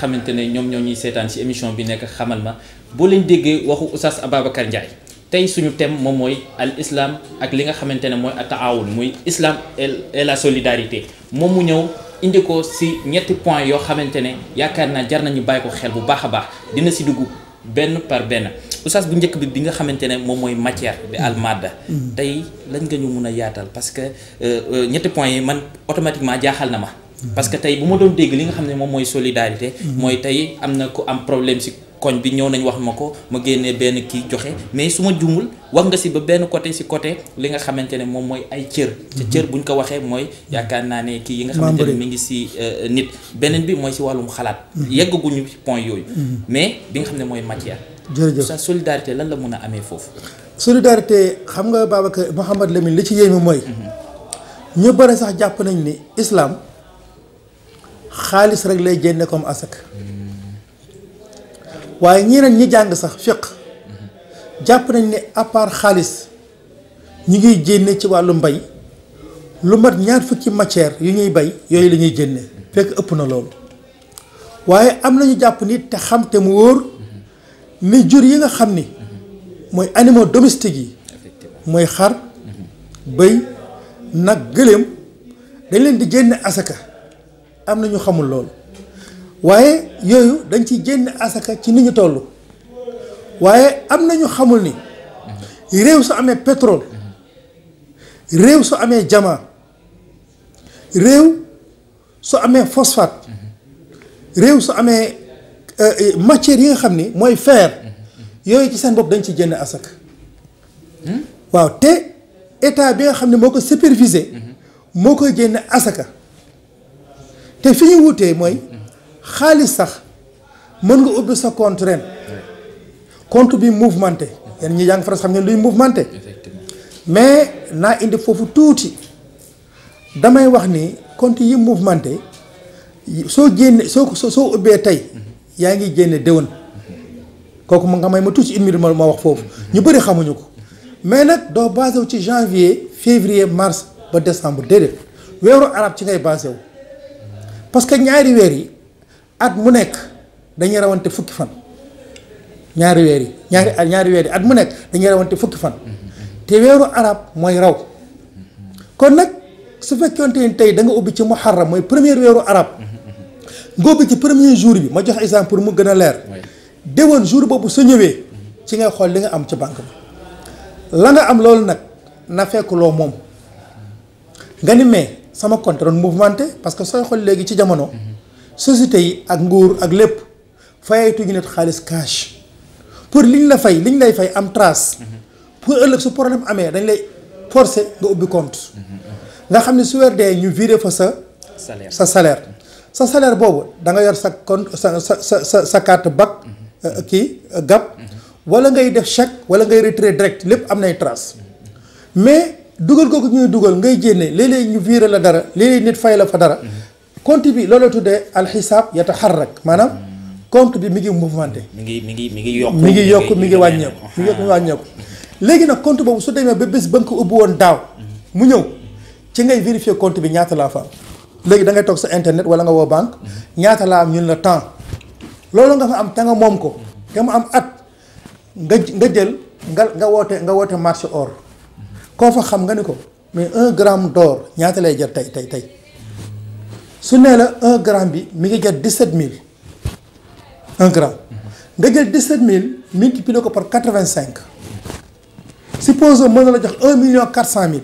xamante ne ñoom ñoo ñuy seetaan ci émission bi nekk xamal ma boo leen déggee waxu Oustaz Ababacar Ndiaye tey suñu thème moom mooy al islam ak li nga xamante ne mooy at-taawun muy islam et la solidarité moom mu ñëw indi ko ci ñetti point yoo xamante ne yaakaar naa jar nañu bàyyi ko xel bu baax a baax dina ci dugg benn par benn Oustaz bu njëkk bi nga xamante ne moom mooy matière bi al madda tey lañ nga ñu mun a yaatal parce que ñetti points yi man automatiquement jaaxal na ma parce que tey bu ma doon dégg li nga xam ne moom mooy solidarité mooy tey am na ku am problème ci koñ bi ñëw nañ wax ma ko ma génnee benn kii joxe mais su ma jumul wax nga ci ba benn côté ci côté li nga xamante ne moom mooy ay cër ci cër buñ ko waxee mooy yaakaar naa ne kii yi nga xamante ne mi ngi ci nit beneen bi mooy ci wàllum xalaat yeggaguñu point yooyu mais bi nga xam ne mooy matière jërëjëf sa solidarité lan la mun a amee foofu solidarité xam nga Babacar Mouhamed Lamine li ci yéeme mooy ñu bëri sax jàpp nañ ni islam xaalis rek lay génne comme asaka waaye ñeneen ñi jàng sax fiq jàpp nañ ne à part xaalis ñu ngi génne ci wàllu mbay lu mat ñaar fukki matière yu ñuy bay yooyu la ñuy génne fekk ëpp na loolu waaye am nañu jàpp ni te xam te mu wóor ni jur yi nga xam ni mooy animaux domestiques yi mooy xar bëy nag gëléem dañ leen di génne asaka am na ñu xamul loolu waaye yooyu dañ ciy génne asaka ci ni ñu toll waaye am na ñu xamul ni réew su amee pétrole réew su amee diamant réew su amee phosphate réew su amee matière yi nga xam ni mooy fer yooyu ci seen bopp dañ ci génne asaka waaw te état bi nga xam ne moo ko superviser moo koy génne asaka te fi ñu wutee mooy xaalis sax mën nga ubbi sa compte ren compte bi mouvementé yéen ñi jàng France xam ngeen luy mouvementé mais naa indi foofu tuuti damay wax ni compte yi mouvementé soo génne soo ubbee tey yaa ngi génne déwén kooku nga may ma tuuti une minute ma wax foofu ñu bëri xamuñu ko mais nag doo basé wu ci janvier février mars ba décembre déedéet weeru arab ci ngay basé wu parce que ñaari weer yi at mu nekk dañuy rawante fukki fan ñaari weer yi ñaari weer yi at mu nekk dañuy rawante fukki fan te weeru arab mooy raw kon nag su fekkoonte ni tey da nga ubbi ci muharram mooy premier weeru arab nga ubbi ci premier jour bi ma jox exemple pour mu gën a leer déwén jour boobu su ñëwee ci ngay xool li nga am ci banque bi la nga am loolu nag na fekk loo moom nga ni mais sama compte doon mouvementé parce que sooy xool léegi ci jamono société yi ak nguur ak lépp fayatuñu nit xaalis cash pour liñ la fay liñ lay fay am trace pour ëllëg su problème amee dañ lay forcer nga ubbi compte nga xam ne su weer dee ñu viré fa sa salaire boobu da nga yor sa compte sa carte BAC kii GAB wala ngay def chèque wala ngay retrait direct lépp am nay trace mais dugal kooku ñuy dugal ngay jénne léeg-léeg ñu viré la dara léeg-léeg nit fay la fa dara compte bi loolu tuddee alxisaab yataharrak maanaam compte bi mi ngi mouvementé mi ngi yokk mi ngi wàññeeku léegi nag compte boobu su demee ba bés ba nga ko ubbi woon daaw mu ñëw ci ngay vérifier compte bi ñaata laa fa am léegi da ngay toog sa internet wala nga woo banque ñaata laa am ñun la temps loolu nga fa am te nga moom ko te mu am at nga jël nga woote marché or koo fa xam nga ni ko mais 1 gramme d'or ñaata lay jar tey su nee la 1 gramme bi mi ngi jar 17000 1 gramme nga jël 17000 multiplier ko par 85 suppose mën na la jox 1 400 000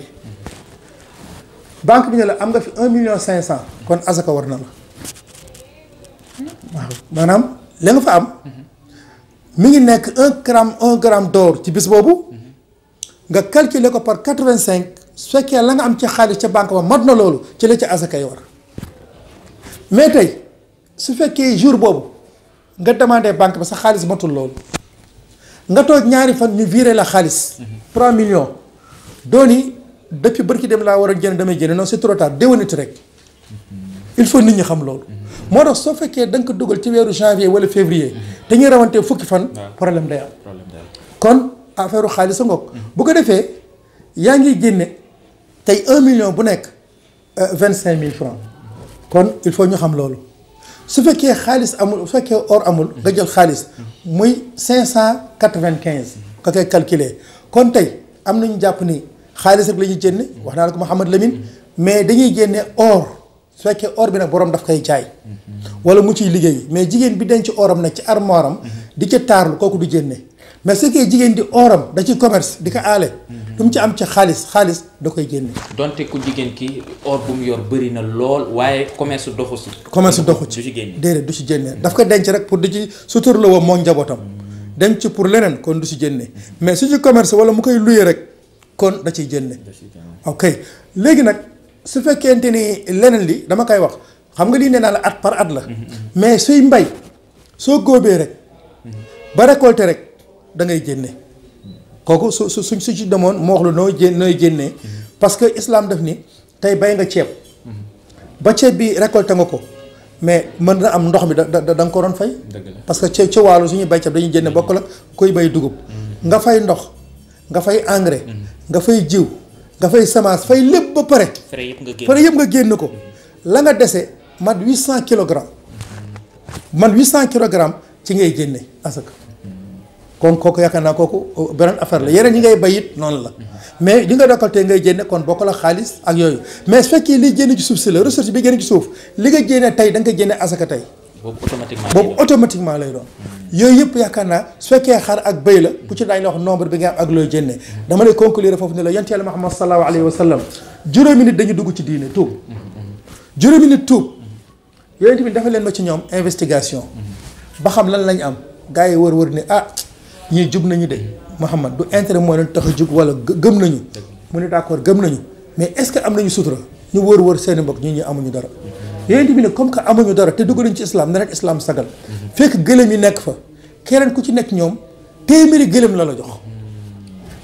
banque bi ne la am nga fi 1 500 000 kon asaka war na la waaw maanaam li nga fa am mi ngi nekk 1 gramme d'or ci bis boobu nga calculer ko par 85 su fekkee la nga am ci xaalis ca banque ba mat na loolu ci la ci asaka yi war mais tey su fekkee jour boobu nga demandé banque ba sa xaalis matul loolu nga toog ñaari fan ñu viré la xaalis 3 millions dooni depuis bërki dem laa war a jënd damay jënd non c'est trop tard déwéniti rek il faut nit ñi xam loolu moo tax soo fekkee da nga ko dugal ci weeru janvier wala février te ñuy rawantee fukki fan problème day am kon affaire xaalis a ngoog bu ko defee yaa ngi génne tey 1 million bu nekk 25 000 francs kon il faut ñu xam loolu su fekkee xaalis amul su fekkee or amul nga jël xaalis muy 595 nga koy calculer kon tey am nañu jàpp ni xaalis rek la ñuy génne wax naa la ko Mouhamad Lamine mais dañuy génne or su fekkee or bi nag borom daf koy jaay wala mu ciy liggéey mais jigéen bi denc oram nag ci armoire am di ca taarlu kooku du génne mais su fekkee jigéen di oram da ci commerce di ko aale lu mu ci am ci xaalis da koy génne. donte ku jigéen ki or bu mu yor bëri na lool waaye commerce doxu si. commerce doxu ci du ci génne déedéet du ci génne daf ko denc rek pour di ci suturloo woo moo njabootam denc ci pour leneen kon du ci génne mais su ci commerce wala mu koy luye rek kon da ciy génne. ok léegi nag su fekkente ni leneen li dama koy wax xam nga lii nee naa la at par at la mais suy mbay soo góobee rek ba récolter rek da ngay génne. kooku su ci demoon moo wax la nooy génnee parce que islam def ni tey bay nga ceeb ba ceeb bi récolté nga ko mais mën na am ndox mi da nga ko doon fay parce que ci wàllu suñuy bay ceeb dañuy génne bokk la koy bay dugub nga fay ndox nga fay engrais nga fay jiw nga fay semence fay lépp ba pare frais yëpp nga génn ko la nga dese mat 800 kilogrammes man 800 kilogrammes ci ngay génne asaka kon kooku yaakaar naa kooku beneen affaire la yeneen yi ngay bay it noonu la mais li nga récolté ngay génne kon bokk la xaalis ak yooyu mais su fekkee liy génne ci suuf si la ressource bi génne ci suuf li nga génne tey da nga koy génne asaka tey boobu automatiquement lay doon yooyu yëpp yaakaar naa su fekkee xar ak bëy la bu ci daañu la wax nombre bi nga am ak looy génne dama lay conclure foofu ne la yonent Yàlla Muhammad sallallahu alayhi wa sallam juróomi nit dañu dugg ci diine tuub juróomi nit tuub yooyu tamit dafa leen ma ci ñoom investigation ba xam lan lañ am gars yi wër ne ñii jub nañu de Mouhamad du intérêt mooy leen tax a jug wala gëm nañu mu ne d'accord gëm nañu mais est-ce que am nañu sutura ñu wër seeni mbokk ñi amuñu dara yonent bi ne comme que amuñu dara te dugg nañ ci islam ne rek islam sagal fekk gëlëm yi nekk fa keneen ku ci nekk ñoom téeméeri gëlëm la jox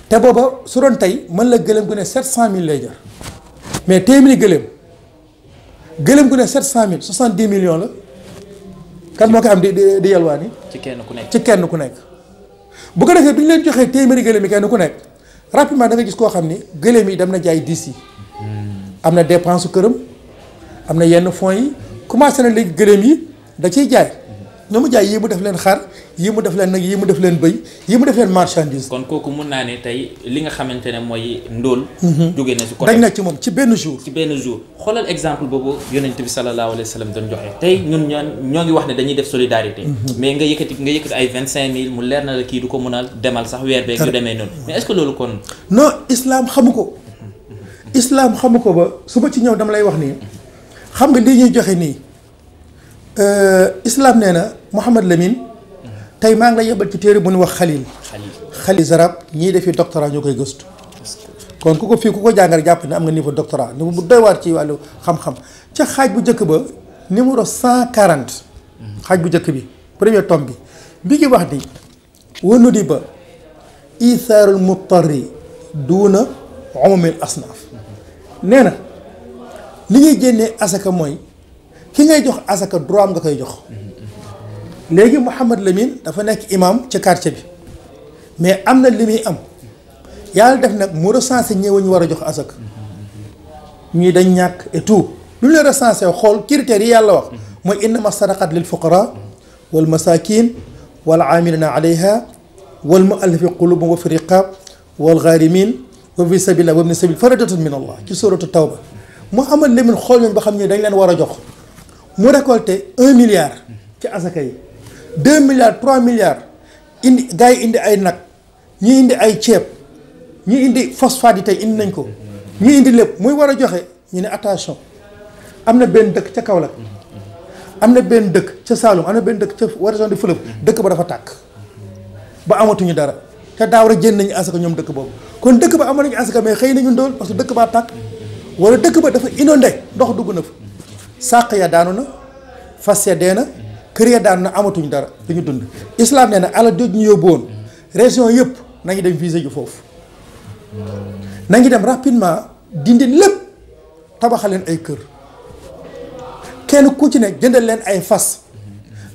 te booba su doon tey mën la gëlëm gu ne 700000 lay jar mais téeméeri gëlëm gu ne 700000 70 millions la kan moo ko am di yalwaani ci kenn ku nekk bu ko defee bi ñu leen joxee téeméeri gëléem yi kenn ku nekk rapidement da nga gis koo xam ni gëléem yi dem na jaay 10 yi am na dépense këram am na yenn fonds yi commencé na léegi gëléem yi da ciy jaay ñoo mu jaay yii mu def leen xar yii mu def leen nag yii mu def leen bëy yii mu def leen marchandise. kon kooku mun naa ne tey li nga xamante ne mooy ndóol. jóge na si côté dañ na ci moom ci benn jour. xoolal exemple boobu yonent bi sallallahu alayhi wa sallam doon joxe tey ñun ñoo ngi wax ne dañuy def solidarité. mais nga yëkkati ay 25000 mu leer na la kii du ko mën a demal sax weer beeg yu demee noonu mais est-ce que loolu kon. non islam xamu ko. islam xamu ko ba su ma ci ñëw dama lay wax nii xam nga lii ñuy joxe nii islam nee na Mouhamad Lamine tey maa ngi lay yebal ci téere bu ñu wax xalil zarab ñii defi doctorat ñoo koy gëstu kon ku ko fii ku ko jàngal jàpp ne am nga niveau doctorat niveau bu doy waar ci wàllu xam-xam ca xaaj bu njëkk ba numéro 140 xaaj bu njëkk bi premier tome bi ngi wax ni wanu di ba ithaarul mutarri duuna umumil asnaaf nee na li ñuy génnee asaka mooy ki ngay jox asaka droit am nga koy jox léegi Mouhamad Lamine dafa nekk imam ci quartier bi mais am na li muy am yàlla def nag mu recensé ñëw ñu war a jox asaka ñii dañ ñàkk et tout lu ñu leen recensé xool critères yi yàlla wax mooy innama sadaqat lil fuqara wal masakin wal amilina alayha wal muallafi qulubum wa fi riqab wal gharimin wa fi sabilillah wa ibni sabil faridatun min allah ci suratu tawba Mouhamad Lamine xool ñoom ba xam ne dañ leen war a jox mu récolté 1 milliard ci asaka yi 2 milliards 3 milliards indi gars yi indi ay nag ñi indi ay ceeb ñi indi phosphate yi tey indi nañ ko ñi indi lépp muy war a joxe ñu ne attention am na benn dëkk ca Kaolack am na benn dëkk ca Saloum am na benn dëkk ca région de Fleuve dëkk ba dafa tàkk ba amatuñu dara te daaw rek jënd nañu asaka ñoom dëkk boobu kon dëkk ba amoon nañu asaka mais xëy nañu ndóol parce que dëkk baa tàkk wala dëkk ba dafa inondé ndox dugg na fa sàq ya daanu na fas ya dee na kër ya daanu na amatuñ dara dañu dund islam nee na alal jooju ñu yóbbu woon région yëpp nañu dem visé ju foofu nañu dem rapidement dindi lépp tabaxal leen ay kër kenn ku ci ne jëndal leen ay fas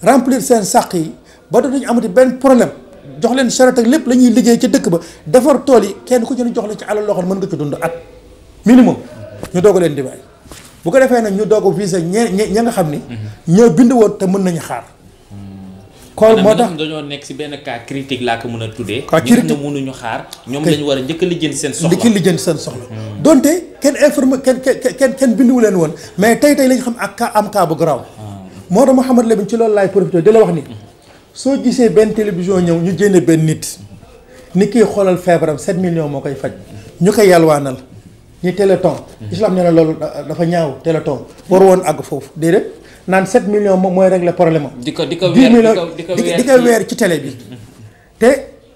remplir seen sàq yi ba dootuñu amati benn problème jox leen charrette ak lépp la ñuy liggéey ca dëkk ba defar tool yi kenn ku ci ne jox leen ci alal loo xam ne mën nga ci dund at minimum ñu doog leen di bàyyi bu ko defee nag ñu doog a visé ña nga xam ni ñoo bind woon te mën nañu xaar kon moo tax dañoo nekk si benn cas critique laa ko mën a tuddee cas ñi xam ne mënuñu xaar ñoom lañu war a njëkk a lijjanti seen soxla lijjanti seen soxla donte kenn informé kenn binduwu leen woon mais tey lañ xam ak am cas bu garaaw moo tax Mouhamed Lamine ci loolu laay profité di la wax ni soo gisee benn télévision ñëw ñu jénne benn nit kii xoolal feebaram 7 millions moo koy faj ñu koy yalwaanal ñi téléthon islam nee na loolu dafa ñaaw téléthon war woon àgg foofu déedéet naan 7 millions moom mooy régler problème am di ko weer ci télé bi te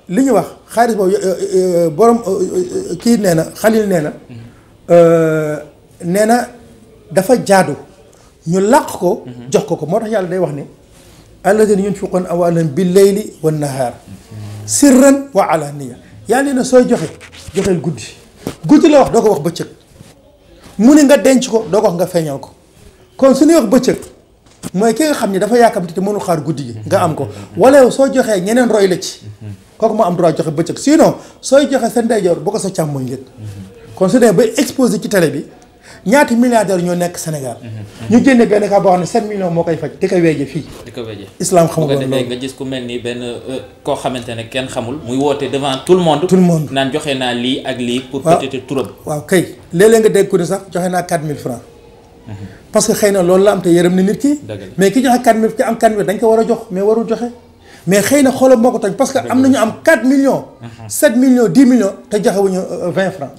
li ñu wax xaalis boobu borom kii nee na Xalil nee na dafa jaadu ñu làq ko jox ko moo tax yàlla day wax ni alladina yunfiquna amwaalahum bil layli wan nahaar sirran wa alaniya yàlla ne sooy joxeel guddi la wax doo ko wax bëccëg mu ni nga denc ko doo ko wax nga feeñal ko kon su ñuy wax bëccëg mooy ki nga xam ni dafa yàkkamti te mënul xaar guddi gi nga am ko wala yow soo joxee ñeneen roy la ci kooku moo am droit joxe bëccëg sinon sooy joxe sa ndeyjoor bu ko sa càmmoñ yëg kon su dee ba exposé ci télé bi ñaati milliardaires ñoo nekk Sénégal ñu génne benn cas boo xam ne 7 millions moo koy faj di ko weeje fii islam xamul woon loolu nga gis ku mel ni benn koo xamante ne kenn xamul muy woote devant tout le monde naan joxe naa lii ak lii pour peut-être turam waaw kay léeg-léeg nga dégg ku ne sax joxe naa 4000 francs parce que xëy na loolu la am te yërëm ni nit ki mais ki joxe 4000 ki am 4000 dañ ko war a jox mais warul joxe mais xëy na xolam moo ko toj parce que am nañu am 4 millions 7 millions 10 millions te joxewuñu 20 francs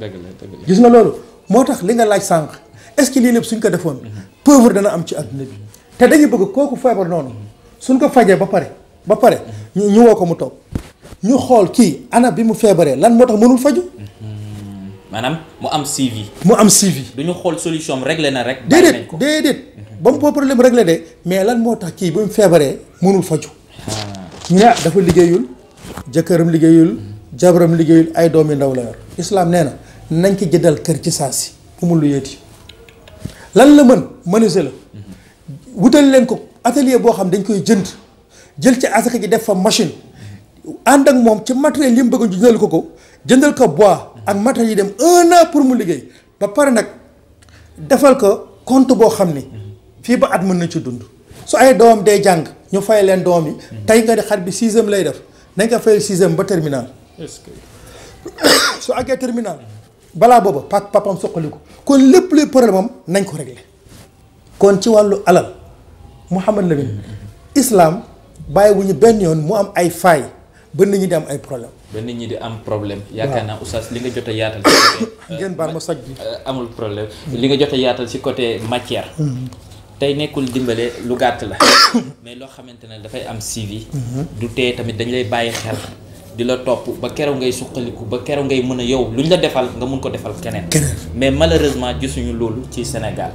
gis nga loolu moo tax li nga laaj sànq est-ce que lii lépp suñ ko defoon pauvre dana am ci adduna bi te dañu bëgg kooku feebar noonu suñ ko fajee ba pare ñu woo ko mu toog ñu xool kii ana bi mu feebaree lan moo tax mënul faju maanaam mu am suivi du ñu xool solution am réglé na rek déedéet ba mu problème réglé de mais lan moo tax kii bi mu feebaree mënul faju ñu ne dafa liggéeyul jëkkëram liggéeyul jabaram liggéeyul ay doomi ndaw la yor islam nee na nañ ko jëndal kër ci saa si amul lu yéeti lan la menuisier la wutal leen ko atelier boo xam dañ koy jël ci asaka ji def fa machine ànd ak moom ci matériel yi mu bëgg jëndal ko jëndal ko bois ak matériel yi dem 1 an pour mu liggéey ba pare nag defal ko compte boo xam ni fii ba at mën na ci dund su ay doom day jàng ñu fay leen doom yi tey nga di xar bi 6e lay def nañ ko fayal 6e ba terminal su àggee terminal balaa booba papam soqaliku kon lépp luy problème am nañ ko réglé kon ci wàllu alal Mouhamed Lamine islam bàyyiwuñu benn yoon mu am ay failles ba nit ñi di am ay problème yaakaar naa oustaz li nga jot a yaatal ci côté ngeen baal ma soj bi amul problème li nga jot a yaatal ci côté matière tey nekkul dimbale lu gàtt la mais loo xamante ne dafay am suivi du tee tamit dañ lay bàyyi xel di la topp ba keroog ngay suqaliku ba keroog ngay mën a yow lu ñu la defal nga mun ko defal keneen mais malheureusement gisuñu loolu ci Sénégal